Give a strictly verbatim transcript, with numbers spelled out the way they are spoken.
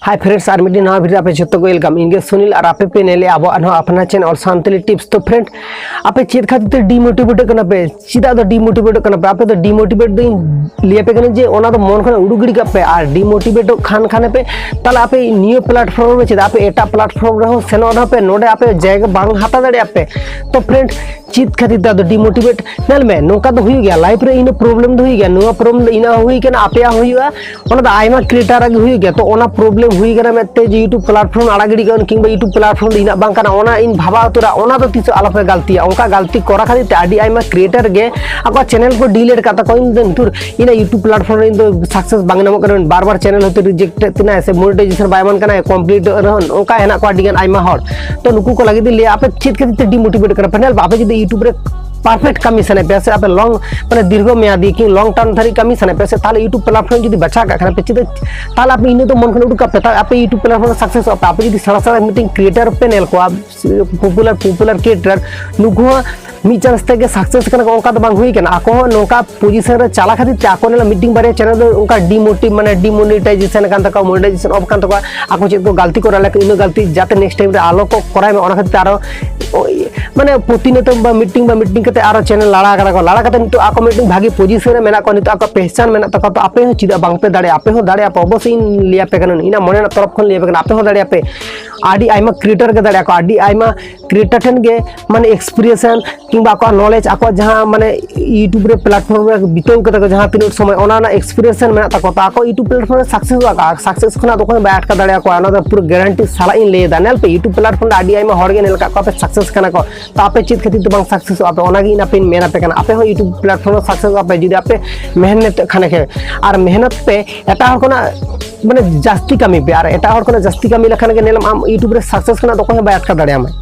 Hi friends, ᱟᱨ ᱢᱤᱫᱴᱤᱡ ᱱᱟᱣᱟ video ᱟᱯᱮ ᱡᱚᱛᱚ ᱠᱚ welcome᱾ ᱤᱧ ᱜᱮ ᱥᱩᱱᱤᱞ ᱟᱨ ᱟᱯᱮ ᱯᱮ ᱧᱮᱞᱮᱜᱼᱟ ᱟᱵᱚᱣᱟᱜ ᱱᱚᱣᱟ ᱟᱯᱱᱟ channel ᱥᱟᱱᱛᱟᱞᱤ tips᱾ ᱛᱚ friend, ᱟᱯᱮ ᱪᱮᱫ ᱠᱷᱟᱹᱛᱤᱨ ᱛᱮ demotivate ᱠᱟᱱᱟ ᱯᱮ? ᱪᱮᱫᱟᱜ ᱫᱚ demotivate ᱠᱟᱱᱟ ᱯᱮ? ᱟᱯᱮ ᱫᱚ demotivate ᱫᱚ ᱤᱧ ᱞᱟᱹᱭ ᱟᱯᱮ ᱠᱟᱱᱟ ᱡᱮ ᱚᱱᱟ ᱫᱚ ᱢᱚᱱ ᱠᱷᱚᱱ ᱩᱰᱩᱠ ᱜᱤᱰᱤ ᱠᱟᱜ ᱯᱮ᱾ ᱟᱨ demotivate ᱠᱷᱟᱱ ᱠᱷᱟᱱ ᱯᱮ, ᱛᱟᱦᱞᱮ ᱟᱯᱮ ᱱᱤᱭᱟᱹ platform ᱨᱮ ᱪᱮᱫᱟᱜ, ᱟᱯᱮ ᱮᱴᱟᱜ platform ᱨᱮᱦᱚᱸ ᱥᱮᱱᱚᱜ ᱨᱮᱦᱚᱸ ᱯᱮ, ᱱᱚᱰᱮ ᱟᱯᱮ ᱡᱟᱭᱜᱟ ᱵᱟᱝ ᱦᱟᱛᱟᱣ ᱫᱟᱲᱮᱭᱟᱜᱼᱟ ᱯᱮ᱾ ᱛᱚ friend, ᱪᱮᱫ ᱠᱷᱟᱹᱛᱤᱨ ᱛᱮ ᱟᱫᱚ demotivate? ᱧᱮᱞ ᱢᱮ, ᱱᱚᱝᱠᱟ ᱫᱚ ᱦᱩᱭᱩᱜ ᱜᱮᱭᱟ, life ᱨᱮ ᱤᱱᱟᱹ problem ᱫᱚ ᱦᱩᱭᱩᱜ ᱜᱮᱭᱟ, ᱱᱚᱣᱟ problem ᱫᱚ ᱤᱧᱟᱹᱜ ᱦᱚᱸ ᱦᱩᱭ ᱠᱟᱱᱟ, ᱟᱯᱮᱭᱟᱜ ᱦᱚᱸ ᱦᱩᱭᱩᱜᱼᱟ, ᱚᱱᱟ ᱫᱚ ᱟᱭᱢᱟ creator ᱟᱜ ᱜᱮ ᱦᱩᱭᱩᱜ ᱜᱮᱭᱟ᱾ ᱛᱚ ᱚᱱᱟ problem ᱦᱩᱭ ᱠᱟᱱᱟ ᱢᱮᱱᱛᱮ ᱡᱮ YouTube platform ᱟᱲᱟᱜ ᱜᱤᱰᱤ ᱠᱟᱜ ᱠᱤᱝᱵᱟ YouTube platform ᱫᱚ ᱤᱧᱟᱹᱜ ᱵᱟᱝ ᱠᱟᱱᱟ, ᱚᱱᱟ ᱤᱧ ᱵᱷᱟᱵᱟᱣ ᱩᱛᱟᱹᱨᱟ, ᱚᱱᱟ ᱫᱚ ᱛᱤᱥ ᱦᱚᱸ ᱟᱞᱚᱯᱮ ᱜᱟᱹᱞᱛᱤᱭᱟ᱾ ᱚᱱᱠᱟ ᱜᱟᱹᱞᱛᱤ ᱠᱚᱨᱟ ᱠᱷᱟᱹᱛᱤᱨ ᱛᱮ ᱟᱹᱰᱤ ᱟᱭᱢᱟ creator ᱜᱮ ᱟᱠᱚᱣᱟᱜ channel ᱠᱚ delete ᱠᱟᱜ ᱛᱟᱠᱚᱣᱟ᱾ ᱤᱧ ᱫᱚ ᱱᱤᱛᱩᱨ ᱤᱧᱟᱹᱜ YouTube platform ᱨᱮ ᱤᱧ ᱫᱚ success ᱵᱟᱝ ᱧᱟᱢᱚᱜ ᱠᱟᱱᱟ, ᱵᱟᱨ ᱵᱟᱨ channel ᱦᱚᱭᱛᱳ rejected ᱛᱤᱧᱟᱹ ᱥᱮ monetization ᱵᱟᱭ ᱮᱢᱟᱱ ᱠᱟᱱᱟ, complete ᱨᱮᱦᱚᱸ ᱚᱱᱠᱟ ᱦᱮᱱᱟᱜ ᱠᱚᱣᱟ ᱟᱹᱰᱤ ᱜᱟᱱ ᱟᱭᱢᱟ ᱦᱚᱲ᱾ ᱛᱚ ᱱᱩᱠᱩ ᱠᱚ ᱞᱟᱹᱜᱤᱫ ᱤᱧ ᱞᱟᱹᱭᱟ, ᱟᱯᱮ ᱪᱮᱫ ᱠᱷᱟᱹᱛᱤᱨ ᱛᱮ demotivate ᱠᱟᱱᱟ ᱯᱮ? ᱧᱮᱞ ᱯᱮ, ᱟᱯᱮ ᱡᱩᱫᱤ YouTube ᱨᱮ perfect ᱠᱟᱹᱢᱤ ᱥᱟᱱᱟᱭᱮᱫ ᱯᱮᱭᱟ ᱥᱮ ᱟᱯᱮ long, ᱢᱟᱱᱮ ᱫᱤᱨᱜᱷᱚ ᱢᱮᱭᱟᱫᱤ ᱠᱤ long term ᱫᱷᱟᱹᱨᱤᱡ ᱠᱟᱹᱢᱤ ᱥᱟᱱᱟᱭᱮᱫ ᱯᱮᱭᱟ ᱥᱮ, ᱛᱟᱦᱞᱮ YouTube platform ᱡᱩᱫᱤ ᱵᱟᱪᱷᱟᱣ ᱠᱟᱜ ᱠᱷᱟᱱ ᱯᱮ, ᱪᱮᱫᱟᱜ, ᱛᱟᱦᱞᱮ ᱟᱯᱮ ᱤᱱᱟᱹ ᱫᱚ ᱢᱚᱱ ᱠᱷᱚᱱ ᱩᱰᱩᱠ ᱠᱟᱜ ᱯᱮ, ᱛᱟᱦᱞᱮ ᱟᱯᱮ YouTube platform ᱨᱮ success ᱚᱜ ᱯᱮ᱾ ᱟᱯᱮ ᱡᱩᱫᱤ ᱥᱮᱬᱟ ᱥᱮᱬᱟ ᱢᱤᱫᱴᱮᱱ creator ᱯᱮ ᱧᱮᱞ ᱠᱚᱣᱟ, popular, popular creator, ᱱᱩᱠᱩ ᱦᱚᱸ ᱢᱤᱫ chance ᱛᱮᱜᱮ success ᱠᱟᱱᱟ ᱠᱚ, ᱚᱱᱠᱟ ᱫᱚ ᱵᱟᱝ ᱦᱩᱭ ᱠᱟᱱᱟ᱾ ᱟᱠᱚ ᱦᱚᱸ ᱱᱚᱝᱠᱟ position ᱨᱮ ᱪᱟᱞᱟᱜ ᱠᱷᱟᱹᱛᱤᱨ ᱛᱮ ᱟᱠᱚ ᱧᱮᱞᱟ ᱢᱤᱫᱴᱤᱝ ᱵᱟᱨᱭᱟ channel ᱫᱚ ᱚᱱᱠᱟ demotiv-, ᱢᱟᱱᱮ demonetization ᱟᱠᱟᱱ ᱛᱟᱠᱚᱣᱟ, monetization off ᱟᱠᱟᱱ ᱛᱟᱠᱚᱣᱟ᱾ ᱟᱠᱚ ᱪᱮᱫ ᱠᱚ ᱜᱟᱹᱞᱛᱤ ᱠᱚᱨᱟᱣ ᱞᱮᱠᱷᱟᱱ ᱤᱱᱟᱹ ᱜᱟᱹᱞᱛᱤ ᱡᱟᱛᱮ next time ᱨᱮ ᱟᱞᱚ ᱠᱚ ᱠᱚᱨᱟᱣ ᱢᱟ, ᱚᱱᱟ ᱠᱷᱟᱹᱛᱤᱨ ᱛᱮ ᱟᱨᱚ, ᱳᱭ, ᱢᱟᱱᱮ ᱯᱨᱚᱛᱤᱱᱤᱭᱚᱛᱚ ᱵᱟ ᱢᱤᱫᱴᱤᱝ ᱵᱟ ᱢᱤᱫᱴᱤᱝ ᱠᱟᱛᱮ ᱟᱨᱚ channel ᱞᱟᱲᱟ ᱠᱟᱫᱟ ᱠᱚ᱾ ᱞᱟᱲᱟ ᱠᱟᱛᱮ ᱱᱤᱛᱚᱜ ᱟᱠᱚ ᱢᱤᱫᱴᱤᱝ ᱵᱷᱟᱜᱮ position ᱨᱮ ᱢᱮᱱᱟᱜ ᱠᱚᱣᱟ, ᱱᱤᱛᱚᱜ ᱟᱠᱚ ᱯᱮᱦᱪᱟᱱ ᱢᱮᱱᱟᱜ ᱛᱟᱠᱚᱣᱟ᱾ ᱛᱚ ᱟᱯᱮ ᱦᱚᱸ ᱪᱮᱫᱟᱜ ᱵᱟᱝ ᱯᱮ ᱫᱟᱲᱮᱭᱟᱜᱼᱟ? ᱟᱯᱮ ᱦᱚᱸ ᱫᱟᱲᱮᱭᱟᱜᱼᱟ ᱯᱮ, ᱚᱵᱚᱥᱥᱳᱭ ᱤᱧ ᱞᱟᱹᱭ ᱟᱯᱮ ᱠᱟᱱᱟ, ᱤᱧᱟᱹᱜ ᱢᱚᱱᱮ ᱨᱮᱱᱟᱜ ᱛᱚᱨᱚᱯ ᱠᱷᱚᱱ ᱞᱟᱹᱭ ᱟᱯᱮ ᱠᱟᱱᱟ, ᱟᱯᱮ ᱦᱚᱸ ᱫᱟᱲᱮᱭᱟᱜᱼᱟ ᱯᱮ᱾ ᱟᱹᱰᱤ ᱟᱭᱢᱟ creator ᱜᱮ ᱫᱟᱲᱮᱭᱟᱜᱼᱟ ᱠᱚ, ᱟᱹᱰᱤ ᱟᱭᱢᱟ creator ᱴᱷᱮᱱ ᱜᱮ ᱢᱟᱱᱮ experience ᱠᱤᱝᱵᱟ ᱟᱠᱚᱣᱟᱜ knowledge, ᱟᱠᱚᱣᱟᱜ ᱡᱟᱦᱟᱸ ᱢᱟᱱᱮ YouTube ᱨᱮ platform ᱨᱮ ᱵᱤᱛᱟᱹᱣ ᱠᱟᱫᱟ ᱠᱚ ᱡᱟᱦᱟᱸ ᱛᱤᱱᱟᱹᱜ ᱥᱚᱢᱚᱭ, ᱚᱱᱟ ᱨᱮᱱᱟᱜ experience ᱢᱮᱱᱟᱜ ᱛᱟᱠᱚᱣᱟ᱾ ᱛᱚ ᱟᱠᱚ YouTube platform ᱨᱮ success ᱟᱠᱟᱫᱼᱟ, success ᱠᱷᱚᱱᱟᱜ ᱫᱚ ᱚᱠᱚᱭ ᱦᱚᱸ ᱵᱟᱭ ᱟᱴᱠᱟᱣ ᱫᱟᱲᱮᱭᱟᱠᱚᱣᱟ, ᱚᱱᱟ ᱫᱚ ᱯᱩᱨᱟᱹ guarantee ᱥᱟᱞᱟᱜ ᱤᱧ ᱞᱟᱹᱭ ᱮᱫᱟ᱾ ᱧᱮᱞ ᱯᱮ, YouTube platform ᱨᱮ ᱟᱹᱰᱤ ᱟᱭᱢᱟ ᱦᱚᱲ ᱜᱮ ᱧᱮᱞ ᱟᱠᱟᱫ ᱠᱚᱣᱟ ᱯᱮ success ᱠᱟᱱᱟ ᱠᱚ᱾ ᱛᱚ ᱟᱯᱮ ᱪᱮᱫ ᱠᱷᱟᱹᱛᱤᱨ ᱛᱮ ᱵᱟᱝ success ᱚᱜᱼᱟ ᱯᱮ? ᱚᱱᱟᱜᱮ ᱤᱧ ᱟᱯᱮᱧ ᱢᱮᱱ ᱟᱯᱮ ᱠᱟᱱᱟ, ᱟᱯᱮ ᱦᱚᱸ YouTube platform ᱨᱮ success ᱚᱜᱼᱟ ᱯᱮ ᱡᱩᱫᱤ ᱟᱯᱮ ᱢᱮᱦᱱᱚᱛ ᱠᱷᱟᱱ ᱜᱮ᱾ ᱟᱨ ᱢᱮᱦᱱᱚᱛ ᱯᱮ, ᱮᱴᱟᱜ ᱦᱚᱲ ᱠᱷᱚᱱᱟᱜ ᱢᱟᱱᱮ ᱡᱟᱹᱥᱛᱤ ᱠᱟᱹᱢᱤ ᱯᱮ, ᱟᱨ ᱮᱴᱟᱜ ᱦᱚᱲ ᱠᱷᱚᱱᱟᱜ ᱡᱟᱹᱥᱛᱤ ᱠᱟᱹᱢᱤ ᱞᱮᱠᱷᱟᱱ ᱜᱮ ᱧᱮᱞᱟᱢ ᱟᱢ YouTube ᱨᱮ success ᱠᱷᱚᱱᱟᱜ ᱫᱚ ᱚᱠᱚᱭ ᱦᱚᱸ ᱵᱟᱭ ᱟᱴᱠᱟᱣ ᱫᱟᱲᱮᱭᱟᱢᱟ᱾